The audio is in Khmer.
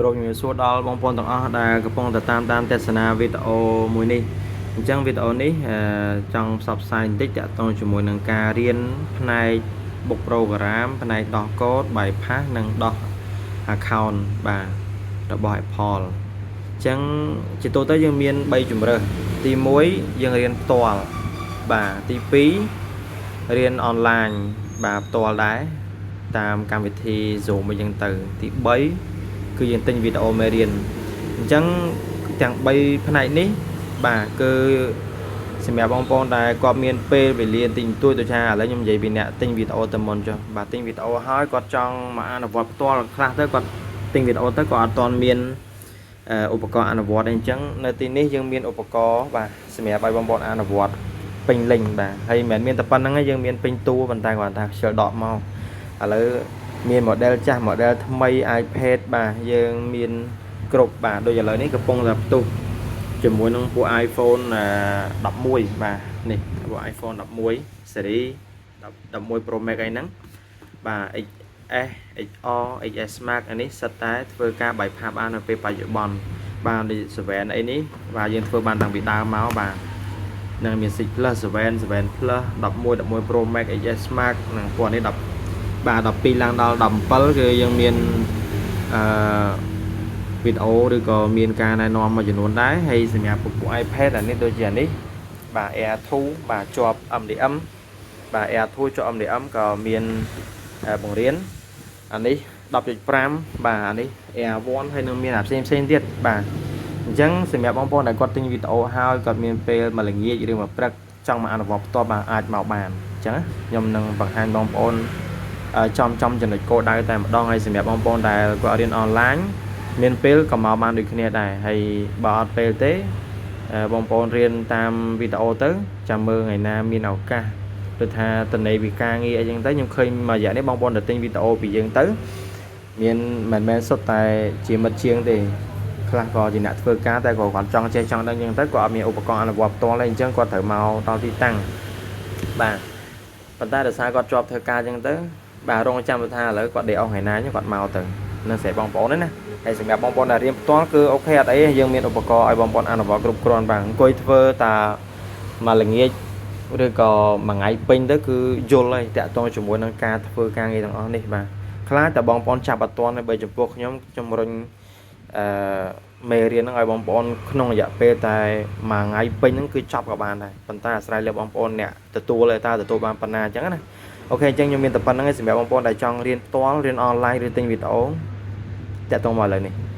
គោរពជំរាបសួរដល់បងប្អូនទាំងអស់ដែលកំពុងតែតាមដានទស្សនាវីដេអូមួយនេះអញ្ចឹងវីដេអូនេះចង់ផ្សព្វផ្សាយបន្តិចទាក់ទងជាមួយនឹងការរៀនផ្នែកបុក program ផ្នែកដោះកូដ bypass និងដោះ account បាទរបស់ Apple អញ្ចឹងជាទូទៅយើងមាន3ជម្រើសទី1យើងរៀនផ្ទាល់បាទទី2រៀនអនឡាញបាទផ្ទាល់ដែរតាមកម្មវិធី Zoom អីចឹងទៅទី3គឺយើងទិញវីដេអូមេរៀនអញ្ចឹងទាំង3ផ្នែកនេះបាទគឺសម្រាប់បងប្អូនដែលគាត់មានពេលវេលាទិញទួយដូចថាឥឡូវខ្ញុំនិយាយពីអ្នកទិញវីដេអូទៅមុនចុះបាទទិញវីដេអូហើយគាត់ចង់មកអនុវត្តផ្ទាល់ខ្លះទៅគាត់ទិញវីដេអូទៅគាត់អត់ទាន់មានឧបករណ៍អនុវត្តអីអញ្ចឹងនៅទីនេះយើងមានឧបករណ៍បាទសម្រាប់ឲ្យបងប្អូនអនុវត្តពេញលេញបាទហើយមិនមែនមានតែប៉ុណ្្នឹងទេយើងមានពេញតួប៉ុន្តែគាត់ថាខ្ជិលដកមកឥឡូវមាន model ចាស់ model ថ្មី iPad បាទយើងមានគ្រប់បាទដូចឥឡូវនេះកំពុងតែផ្ទុះជាមួយនឹងពួក iPhone 11បាទនេះពួក iPhone 11 series 11 Pro Max អីហ្នឹងបាទ XS XR XS Max អានេះសិតតែធ្វើការ bypass បាននៅពេលបច្ចុប្បន្នបាទដូច7អីនេះបាទយើងធ្វើបានតាំងពីដើមមកបាទនឹងមាន6 Plus 7 7 Plus 11 11 Pro Max XS Max និងពួកនេះ10បាទ12ឡើងដល់17គឺយើងមានអឺវីដេអូឬក៏មានការណែនាំមួយចំនួនដែរហើយសម្រាប់ពពួក iPad អានេះដូចជាអានេះបាទ Air 2បាទជាប់ MDM បាទ Air 2ជាប់ MDM ក៏មានបង្រៀនអានេះ10.5បាទអានេះ Air 1ហើយនឹងមានអាផ្សេងផ្សេងទៀតបាទអញ្ចឹងសម្រាប់បងប្អូនដែលគាត់ទិញវីដេអូហើយគាត់មានពេលមួយល្ងាចឬមួយព្រឹកចង់មកអនុវត្តផ្ទាល់បាទអាចមកបានអញ្ចឹងខ្ញុំនឹងបង្ហាញបងប្អូនចំចំចំណុចគោលដៅតែម្ដងហើយសម្រាប់បងប្អូនដែលគាត់រៀនអនឡាញមានពេលក៏មកបានដូចគ្នាដែរហើយបើអត់ពេលទេបងប្អូនរៀនតាមវីដេអូទៅចាំមើលថ្ងៃណាមានឱកាសដូចថាតនេវិការងារអីចឹងទៅខ្ញុំឃើញមួយរយៈនេះបងប្អូនទៅទិញវីដេអូពីយើងទៅមានមិនមែនសុទ្ធតែជាមិត្តជាងទេខ្លះក៏ជាអ្នកធ្វើការតែក៏គាត់ចង់ចេះចង់ដឹងចឹងទៅគាត់អត់មានឧបករណ៍អនុវត្តផ្ទាល់ទេអញ្ចឹងគាត់ត្រូវមកដល់ទីតាំងបាទប៉ុន្តែដោយសារគាត់ជាប់ធ្វើការចឹងទៅបាទរងចាំថាឥឡូវគាត់ដេកអស់ថ្ងៃណាគាត់មកទៅនឹងស្រែបងប្អូនណាហើយសម្រាប់បងប្អូនដែលរៀនផ្ទាល់គឺ OK អត់អីយើងមានឧបករណ៍ឲ្យបងប្អូនអនុវត្តគ្រប់គ្រាន់បាទអង្គុយធ្វើតាមួយល្ងាចឬក៏មួយថ្ងៃពេញទៅគឺយល់ហើយតាក់ទងជាមួយនឹងការធ្វើការងារទាំងអស់នេះបាទខ្លាចតែបងប្អូនចាប់អត់ទាន់ហើយបើចំពោះខ្ញុំខ្ញុំរុញអឺមេរៀនហ្នឹងឲ្យបងប្អូនក្នុងរយៈពេលតែមួយថ្ងៃពេញហ្នឹងគឺចប់ក៏បានដែរប៉ុន្តែអាស្រ័យលើបងប្អូនអ្នកទទួលតើទទួលបានប៉ុណ្ណាអញ្ចឹងណា OK អញ្ចឹងខ្ញុំមានតែប៉ុណ្្នឹងឯងសម្រាប់បងប្អូនដែលចង់រៀនផ្ទាល់រៀនអនឡាញឬទិញវីដេអូតាក់ទងមកឥឡូវនេះ។